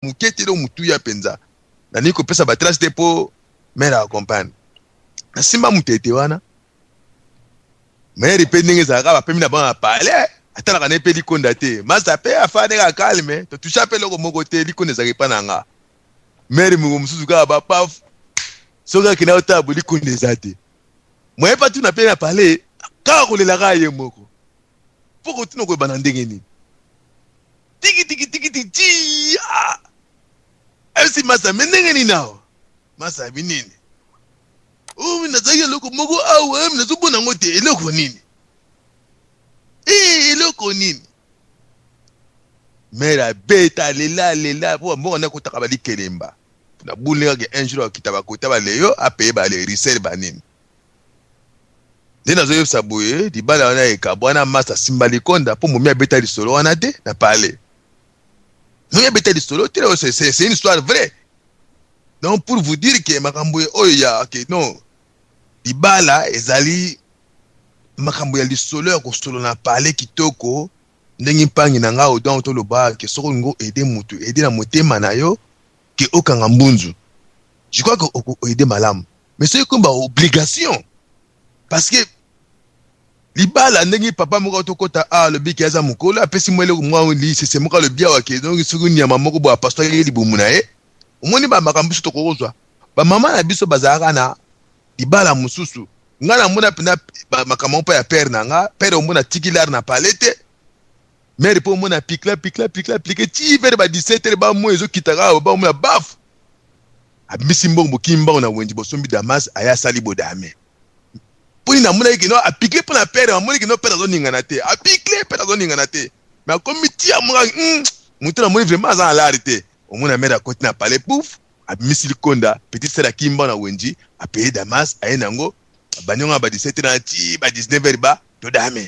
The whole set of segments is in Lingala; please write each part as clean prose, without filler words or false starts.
Moke te, eloko motuya mpenza. Nalingi kopesa batrace te mpo mare accompagne. Nasimba motete wana, mare mpe ndenge ezalaka, bapemi na bango na palais, atalaka na ye mpe likonda te. Masa mpe afandi kaka calme, totusha mpe eloko moko te, likonda ezalaka epa na nga. Mare moko mosusu kaka bapaf, soki akenda otala bo, likonda eza te. Moye mpe atuna mpe na palais, kaka kolela kaka ye moko mpo kotuna koyeba na ndenge nini. Tiki tiki tiki tiki ti, ah! Ayebisi masa, me ndenge nini awa? Masa abi nini? Oh, nazalaki eloko moko awa, nazomona yango te. Eloko nini? Eh, eloko nini? Mere abeta, alela, alela po bambongo nde akotaka balikelemba na bule kaka. Un jour akita bakota baleyo, apeye balerisele banini. Nde nazoyebisa boye, libala wana ekabwana. Masa asimba likonda mpo momi abeta lisolo wana te na pale. Momi abeta lisolo te, c'est une histoire vraie. Donc pour vous dire que makambo oyo ya ke non, libala ezali makambo ya lisolo ya kosolo na pale kitoko. Ndenge mpangi na ngai odon, toloba ke soki olingi oaider mutu, aide na motema na yo, ke okanga mbunzu. Je crois que oaider malamu, mais soki ekomi baobligation, parce que libala, ndenge papa moko tokota a alobi ke aza mokolo, apesi mwa eloko mwa lisese moko, alobi awa ke donc soki nyama moko boye apaswaki libumu na ye, omoni bamakambo biso tokokozwa. Bamama na biso bazalaka na libala mosusu. Ngai namona mpenza makambo mpo ya père na nga. Père omona tiki lare na pale te, mare mpo omona pikla pikla pikla plike ti vers ba 17 heures, bamoi ezokita kaka, bamona baf, abimisi mbongo, bokimi mbango na wenzi, bosombi damas, aya asali bodame. Mpo nini? Amonaki keno apikle mpo na père, amoni keno père azoningana te, apikle, père azoningana te, mais akomi ti amonaki moto namoni vraiment aza na lare te. Omona mare akoti na palais, pouf, abimisi likonda, petit sœur akimi mbango na wenzi, apeye damas, aye nango, abandi yango na ba 17 heures ti ba 19 heures, ba todame.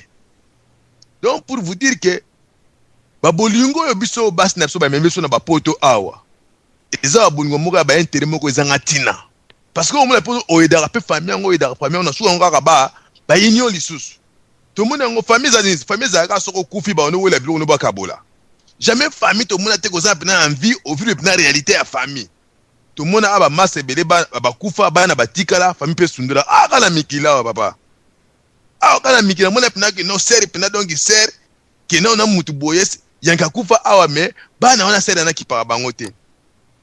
Donc pour vous dire que babolingo oyo biso basi na biso bamemi biso na bapoto awa, eza babolingo moko ya baintérêt moko ezanga ntina, parce que omona mpo oyedaka mpe famille yango, oyedaka famille yango na suka yango kaka ba baunion lisusu. Tomoni yango, famille eza nini? Famille ezalaka soki okufi, bango wela biloko no bakabola. Jamais famille tomona te kozala mpena na vie, ovivre mpena réalité ya famille. Tomona awa bamasa ebele bakufa, bana batikala, famille mpe sundola. Kaka na mikili awa, papa, awa kaka na mikili namona mpena ke non, sœur mpena, donc sœur kena na mutu boye yanke akufa awa, mais bana wana sœur anakipaka bango te.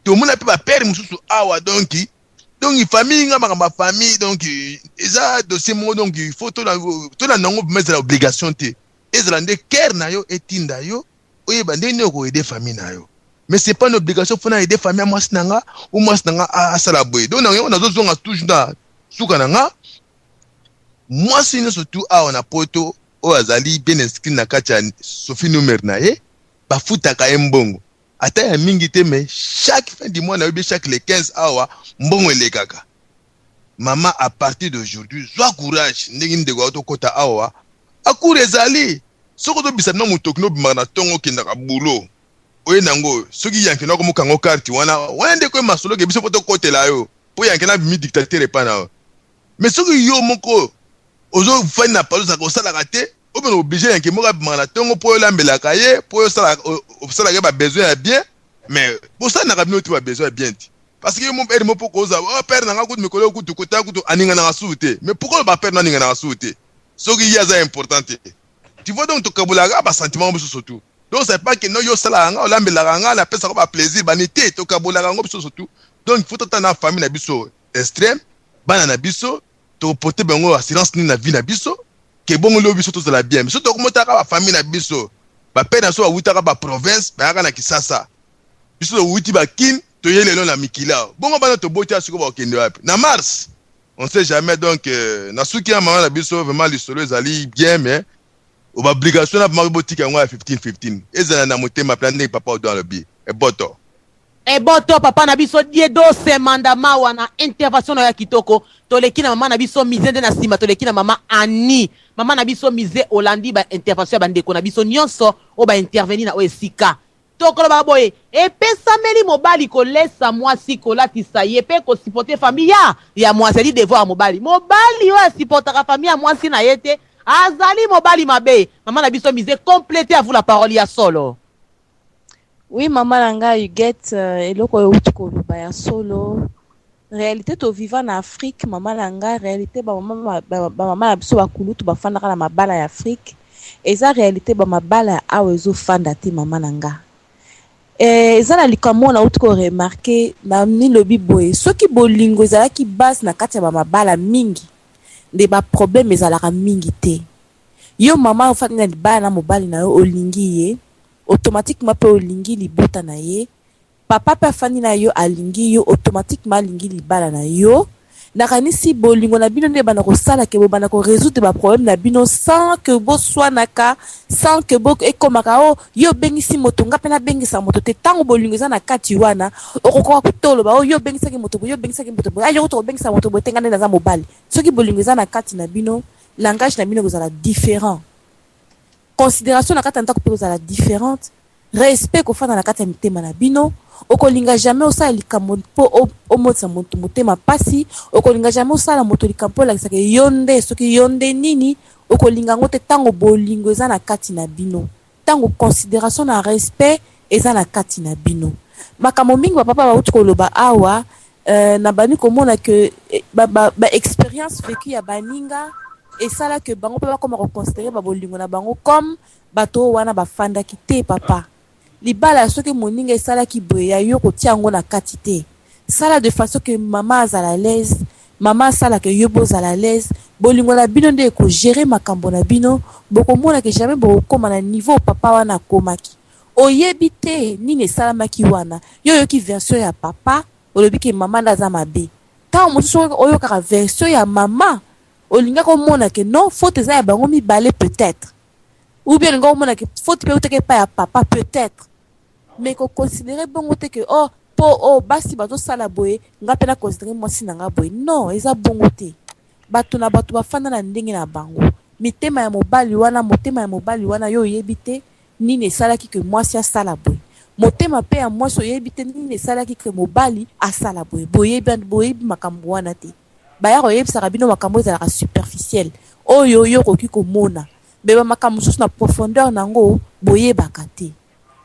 Tomona mpe bapère mosusu awa. Donc famille, nga makambo ya famille, donc eza dossier moko, donc il faut tolanda yango vraiment. Ezala obligation te, ezala nde cœur na yo etinda yo oyeba ndenge nini okoaider famille na yo, mais c'est pas une obligation. Fona aider famille ya mwasi na nga ou mwasi na nga asala boye. Donc nango nazozonga toujours na suka na nga: mwasi nyonso tu awa na poto oyo azali bien inscrit na kati ya sofi numer na ye, bafutaka ye mbongo, ata ya mingi te, mais chaque fin du mois nayebi, chaque le 15 awa mbongo elekaka. Mama, à partir d'aujourd'hui, zwa courage. Ndenge ndeko tokɔta awa, akure ezali soki ozobisa bino motoki, nobimaka na ntongo, okendaka bulo, oye nango. Soki yanke nako mokango carte wana wana, ndeko ye masolo ke biso mpo tokotela yo mpo yanke na bimi dictateur epa na yo. Mais soki yo moko ozofandi na palo, ozalaka osalaka te, obena oblige yanke moko abimaka na ntongo mpo olambelaka ye, mpo osalaka ye babesoin ya bien, mais bosalanaka bino te babesoin ya bien te, parce que yo mo ere mo mpo koza, oh, père nanga kutu mikolo kutu kota kutu aninganaka susu te. Mais pourquoi bapère no aninganaka susu te soki ye aza important te? Tu vois, donc tokabolaka basentiment biso surtout. Donc c'est pas que non, yo osalaka nga, olambelaka nga, napesaka baplaisir bani te, tokabolaka yango biso surtout. Donc il faut totala na famille na biso extrême, bana na biso, toporte bango assurance nini na vie na biso, ke bongo lobi biso tozala bien. Biso tokomotaka bafamille na biso, bapère na biso bawutaka baprovince, bayaka na Kisasa, biso towuti bakine, toye lelo na mikili awa. Bongo bana toboti sikoyo bakokende wapi na Mars? On sait jamais. Donc na suki ya mama na biso, vraiment lisolo ezali bien, mais baobligation na vraiment botika yango ya 15 15, ezala na motema mpena ndenge papa Odo alobi. Eboto. Eboto, papa na biso Diedo Semanda Mawa, na intervention na yo ya kitoko. Toleki na mama na biso Mise, nde na nsima toleki na mama Ani. Mama na biso Mise, olandi baintervention ya bandeko na biso nyonso oyo baintervenir na oyo esika. Tokoloba boye: epesameli mobali kolesa mwasi, kolatisa ye mpe kosupporter famille ya mwasi. Ali devoir ya mobali. Mobali oyo asupportaka famille ya mwasi na ye te azali mobali mabe. Mama na biso Mise, complété, à vous la parole. Ya solo. Oui mama na ngai Huguette, eloko oyo outi koloba ya solo, réalité toviva na Afrique mama na ngai, réalité ba mama ba, ba mama na biso bakulutu bafandaka na mabala ya Afrique, eza réalité ba mabala ya awa ezofanda te mama na nga. Eh, eza na likambo oyo nauti koremarke na milobi boye, soki bolingo ezalaki base na kati ya bamabala mingi nde baproblème ezalaka mingi te. Yo mama ofandi na libala na mobali na yo, olingi ye automatiquement mpe olingi libota na ye, papa mpe afandi na yo alingi yo automatiquement alingi libala na yo. Nakanisi bolingo na bino nde ebanda kosala ke bobanda korésoudre baproblème na bino sans que boswanaka, sans que bo ekomaka o yo obengisi moto, nga mpe nabengisa moto te. Ntango bolingo eza na kati wana, okokoka kuta oloba o yo obengisaki moto boye, yo obengisaki moto boye, yo kuta kobengisa moto boye te, nga nde naza mobali. Soki bolingo eza na kati na bino, langage na bino ekozala différent, considération na kati ya ndako mpe kozala différente, respect kofanda na kati ya mitema na bino. Okolinga jamais osala likambo mpo omotisa moto motema pasi, okolinga jamais osala moto likambo mpo olakisaka yo nde soki yo nde nini, okolinga yango te. Ntango bolingo eza na kati na bino, ntango considération na respect eza na kati na bino, makambo mingi bapapa bauti koloba awa, na bandi komona ke ba expérience vécue ya baninga esala ke bango mpe bakoma koconsidérer babolingo na bango comme bato oyo wana bafandaki te. Papa, libala soki moninga esalaki boye, ya yo kotia yango na kati te. Sala de façon ke mama azala à l'aise, mama asalaka yo bozala à l'aise. Bolingo na bino nde ekogérer makambo na bino. Bokomona ke jamais bokokóma na niveau papa wana akomaki. Oyebi te nini esalamaki wana. Yo oyoki version ya papa, olobi ke mama nde aza mabe. Ntango mosusu oyokaka version ya mama, olingaka omona ke non, faute eza ya bango mibale peut-être, ou bien olinga omona ke faute mpe eutaki epai ya papa peut-être. Mais koconsidérer bongo te ke oh, mpo oh, basi bazosala boye, nga mpe naconsidérer mwasi na nga boye. Non, eza bongo te. Bato na bato bafanda na ndenge na bango. Mitema ya mobali wana, motema ya mobali wana, yo oyebi te nini esalaki ke mwasi asala boye. Motema mpe ya mwasi, oyebi te nini esalaki ke mobali asala boye. Boyebi, boyebi makambo wana te. Baya koyebisaka bino makambo ezalaka superficiel oyo yo okoki komona, me bamakambo mosusu na profondeur nango boyebaka te.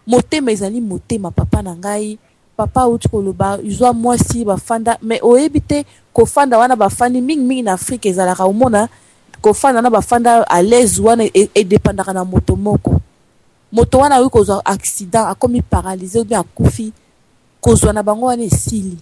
Motema ezali motema. Papa na ngai, papa auti koloba, zwa mwasi bafanda, me oyebi te kofanda wana bafandi mingimingi na Afrike ezalaka omona kofanda na bafanda à l'aise wana edépendaka na moto moko. Moto wana akoki kozwa accident, akomi paralysé ou bien akufi, kozwa na bango wana esili.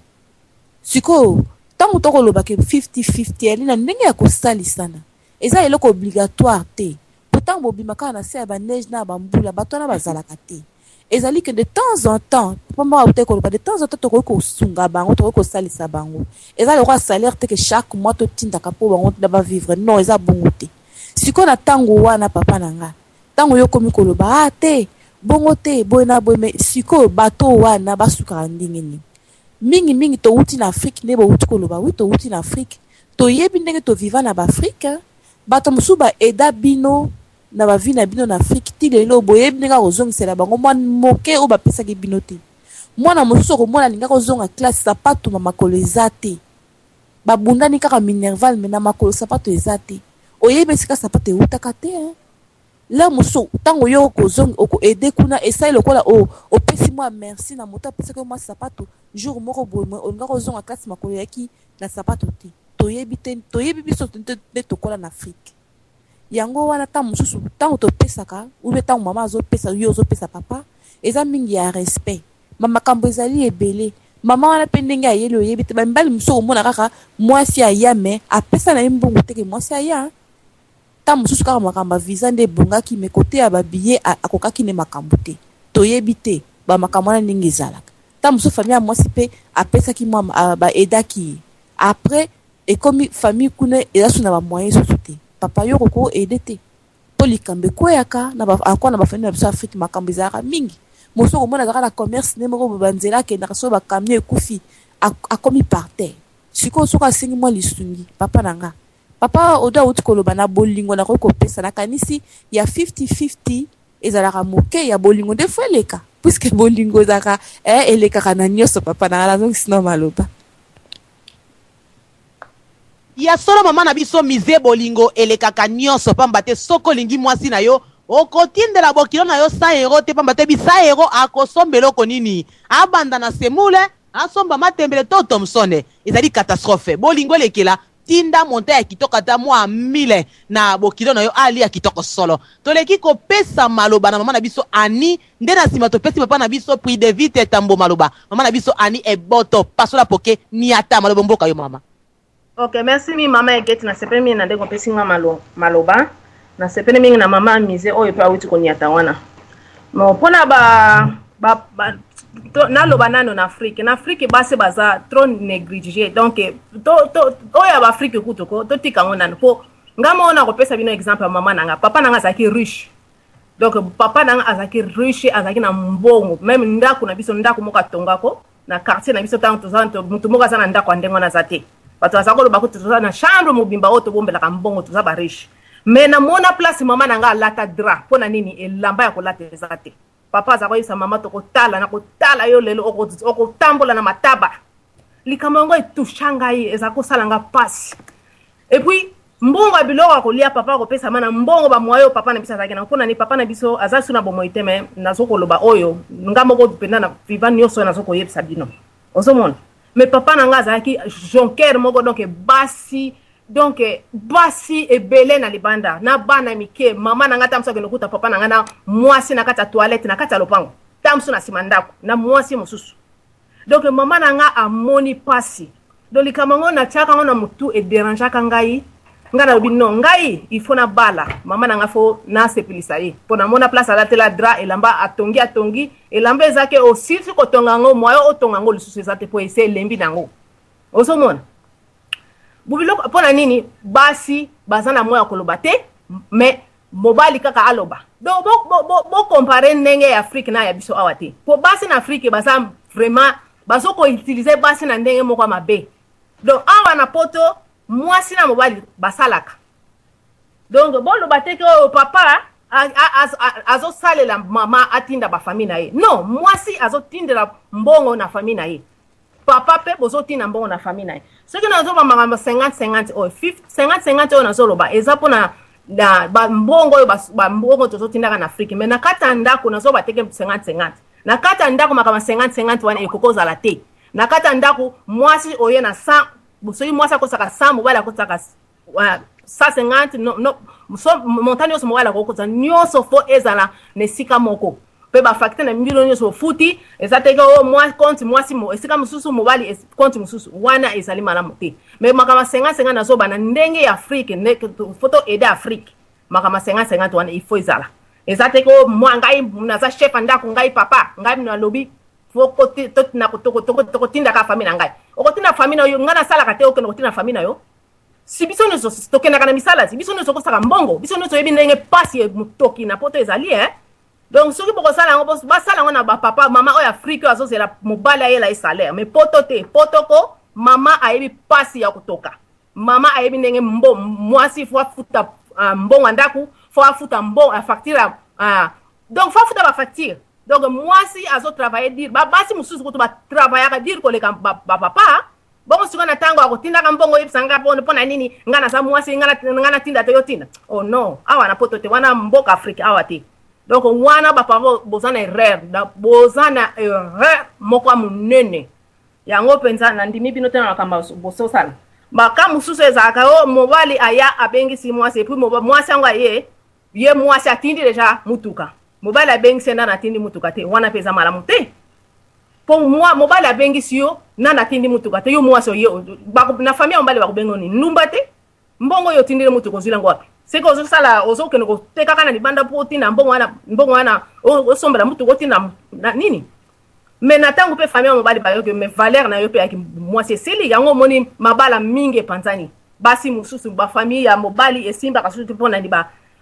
Sikoyo ntango tokolobaka 50-50, yali na ndenge ya kosalisana, eza eloko obligatoire te. Po ntango bobima kaka na se ya baneige na ya bambula, bato wana bazalaka te. Ezali ke de temps en temps, pamba auti koloba, de temps en temps tokoki kosunga bango, tokoki kosalisa bango. Eza lokola salaire te ke chaque mois totindaka mpo bango na bavivre. Non, eza bongo te. Sikoyo na ntango wana, papa na nga, ntango yo okomi koloba ah te, bongo te, boye na boye, mais sikoyo bato wana basukaka ndenge nini? Mingimingi towuti na Afrique nde bowuti koloba. Wi, towuti na Afrique, toyebi ndenge toviva na baafrike. Bato mosusu baaider bino na bavie na bino na Afrique ti lelo, boyebi ndenge akozongisela bango mwa moke oyo bapesaki bino te. Mwana mosusu okomona alingaki kozonga classe, sapato na makolo eza te. Babundani kaka minerval, me na makolo sapato eza te. Oyebi esika sapato eutaka te, hein? La mosusu ntango yo okozongi, okoaider kuna, esali lokola opesi mwa merci na moto apesaki yo mwa sapato jour moko boye. Olinga kozonga classe, makolo eyaki na sapato te. Toyebi te, toyebi biso nde tokola na Afrique. Yango wana ntango mosusu ntango topesaka ube, ntango mama azopesa, yo ozopesa papa, eza mingi ya respect. Ma makambo ezali ebele. Mama wana mpe ndenge ayeli, oyebi te. Bamibali mosusu okomona kaka mwasi aya, me apesa na ye mbongo teke mwasi aya. Ntango mosusu kaka makambo ya visa nde ebongaki, me kote ya babillet akokaki nde makambo te. Toyebi te bamakambo wana ndenge ezalaka. Ntango mosusu famille ya mwasi mpe apesaki mwa, baaidaki ye, après ekomi famille kuna eza so na bamoyen susu te. Papa, yo koko aider te mpo likambo ekweyaka akwa na bafamille na biso Afrique. Makambo ezalaka mingi. Mosusu okomona azalaka na commerce nde moko banzela akendaka, soki bacamion ekufi, akomi par terre. Sikoyo soki asengi mwa lisungi, papa na nga, papa odo awuti koloba na bolingo, nakoki kopesa. Nakanisi ya 50-50 ezalaka moke, ya bolingo nde fo eleka, puisque bolingo ezalaka elekaka na nyonso. Papa na nga, nazongisi na maloba. Ya solo, mama na biso Mise, bolingo elekaka nyonso, pamba te soki olingi mwasi na yo. Okotindela bokilo na yo 100 euro te, pamba te bi 100 euro akosomba eloko nini? Abanda na semoule, asomba matembele to thomson? Ezali catastrophe. Bolingo elekela, tinda montant ya kitoko ata mua 1000 na bokilo na yo alia kitoko solo. Toleki kopesa maloba na mama na biso Annie, nde na sima topesi papa na biso Pridevite Tambo maloba. Mama na biso Annie Eboto, pasola poke, niata maloba mboka yo mama. Ok, merci mingi mama Egeti, nasepeli mingi na ndenge opesi nga malo, maloba. Nasepeli mingi na mama Mise oyo mpe awuti koniata wana. Bon, mpona ba, ba, ba to, naloba nano na Afrique. Na Afrique basi baza trop négligé. Donc to, to, oyo ya ba Afrique kutu ko totika yango nano po nga moko nakopesa bino exemple ya mama na nga. Papa na nga azalaki riche. Donc papa na nga azalaki riche, azalaki na mbongo. Meme ndako na biso, ndako moko atongako na quartier na biso ntango toza moto moko aza na ndako ya ndenge wana aza te. Bato baza koloba kutu toza na chambre mobimba oyo tobombelaka mbongo, toza ba riche. Mais namona place mama na nga alata drap mpo na nini elamba ya kolata eza te. Papa aza koyebisa mama tokotala na kotala yo lelo okotambola na mataba. Likambo yango etusha ngai, eza kosala nga pasi. Et puis mbongo ya biloko ya kolia papa akopesa ma na mbongo ba moyen oyo papa na biso azalaki na mpo na nini papa na biso aza su na bomoi te, mais nazo koloba oyo nga moko mpenza na viva nyonso oyo nazo koyebisa bino, ozomona. Mais papa na nga azalaki jonker moko, donc basi, donc basi ebele na libanda na bana mike. Mama na nga ta mosu akende kuta papa na nga na mwasi na kati ya toilette na kati ya lopango, ta mosu na nsima ndako na mwasi mosusu. Donc mama na nga amoni pasi. Donc likambo yango natiaka yango na motu, ederangeaka ngai. Ngai nalobi non, ngai il faut nabala mama na nga, fo nasepelisa ye, mpo namona place alatela drap, elamba atongi, atongi elamba eza ke osilisi kotonga yango, moyen otonga yango lisusu eza te, mpo ese elembi na yango. Ozomona biloko mpo na nini basi baza na moya koloba te, mais mobali kaka aloba. Donc bocompare bo, bo ndenge ya Afrique na ya biso awa te, po basi na Afrique baza vraiment bazo koutilize basi na ndenge moko ya mabe. Donc awa na poto mwasi na mobali basalaka. Donc boloba te ke oyo papa azosalela mama atinda bafamille na ye. Non, mwasi azotindela mbongo na famille na ye, papa mpe bozotinda mbongo na famille na ye. Soki nazoba makambo 50 50 oyo, 50 50 oyo nazoloba eza mpona na bambongo oyo, bambongo tozotindaka na Afrique. Mais na kati ya ndako nazoba teke 50 50 na kati ya ndako, makambo 50 50 wana ekoki kozala te na kati ya ndako. Mwasi oye na 100, soki mwasi akosaka 100, mobali akosaka 150, no, no, so montant nyonso mobali akokosa nyonso fo ezala na esika moko, mpe bafacture na bino nyonso ofuti eza te ke o mwa compte mwasi esika mosusu, mobali compte mosusu, wana ezali malamu te. Mais makambo ya 50 50 nazoba na ndenge ya Afrique, fo to aider Afrique. Makambo ya 50 50 wana il faut ezala, eza te ke o mwa ngai naza chef ya ndako, ngai papa, ngai nalobi fo tokotindaka famille na ngai. Okotinda famille na yo, ngai nasalaka te, okende kotinda famille na yo. Si biso nyonso tokendaka na misala, si biso nyonso okosaka mbongo, biso nyonso oyebi ndenge pasi motoki na poto ezali, eh? Donc soki bokosala yango, basala yango na bapapa mama oyo Afrique oyo azozela mobali ayela ye salaire. Mais poto te, poto ko mama ayebi pasi ya kotoka, mama ayebi ndenge mbo mwasi fo afuta mbongo ya ndako, fo afuta mbongo ya facture, donc fo afuta bafacture. Donc mwasi azotravaille dur, babasi mosusu kutu batravaillaka dur koleka bapapa. Bongo sikoyo na ntango akotindaka mbongo, oyebisa nga mpo na nini nga naza mwasi, nga natinda te, yo tinda? Oh non, awa na poto te, wana mboka Afrique, awa te. Donc wana bapapa boza na erreur, boza na erreur moko ya monene. Yango mpenza nandimi bino te na makambo bososala. Baka mosusu ezalaka o mobali aya abengisi mwasi, et puis mwasi yango aye, ye mwasi atindi deja mutuka, mobali abengisi ye, nani atindi mutuka te. Wana mpe eza malamu te, mpo mobali abengisi yo, nani atindi mutuka te. Yo mwasi oye na famille ya mobali, bakobenga nini? Ndumba te. Mbongo oyo otindeli mutuka ozwila yango wapi? Seke ozosala, ozokende kotekaka na libanda mpo otinda mbongo wana, mbongo wana osombela mutuka, otinda na nini. Mais na ntango mpe famille ya mobali bayoki, mais valeur na yo mpe yaki mwasi esili. Yango omoni mabala mingi epanzani, basi mosusu bafamille ya mobali esimbaka susu te. Mpo nani?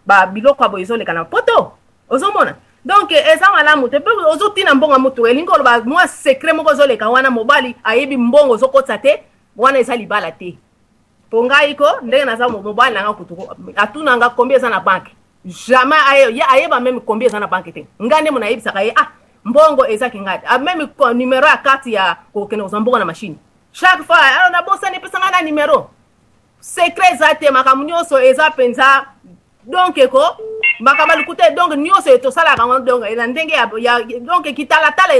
Ba biloko ya boye ezoleka na poto, ozomona. Donc eza malamu te mpe ozotina mbongo ya motuka, elingi koloba mwa secret moko ezoleka wana, mobali ayebi mbongo ozokotisa te. Wana eza libala te. Mpo ngai ko ndenge naza, mobali nanga kutu atuna nga combien eza na banque, jamais aye, ayeba même combien eza na banque te. Ngai nde mo nayebisaka ye: ah, mbongo ezaki ngai, même numéro ya carte ya kokende kozwa mbongo na machine, chaque fois alors nabosani, epesa ngai na numéro. Secret eza te, makambo nyonso eza mpenza. Donc eko Makambo ya lokuta, donc nyonso tosalaka yango, donc na ndenge ya donc kitalatala.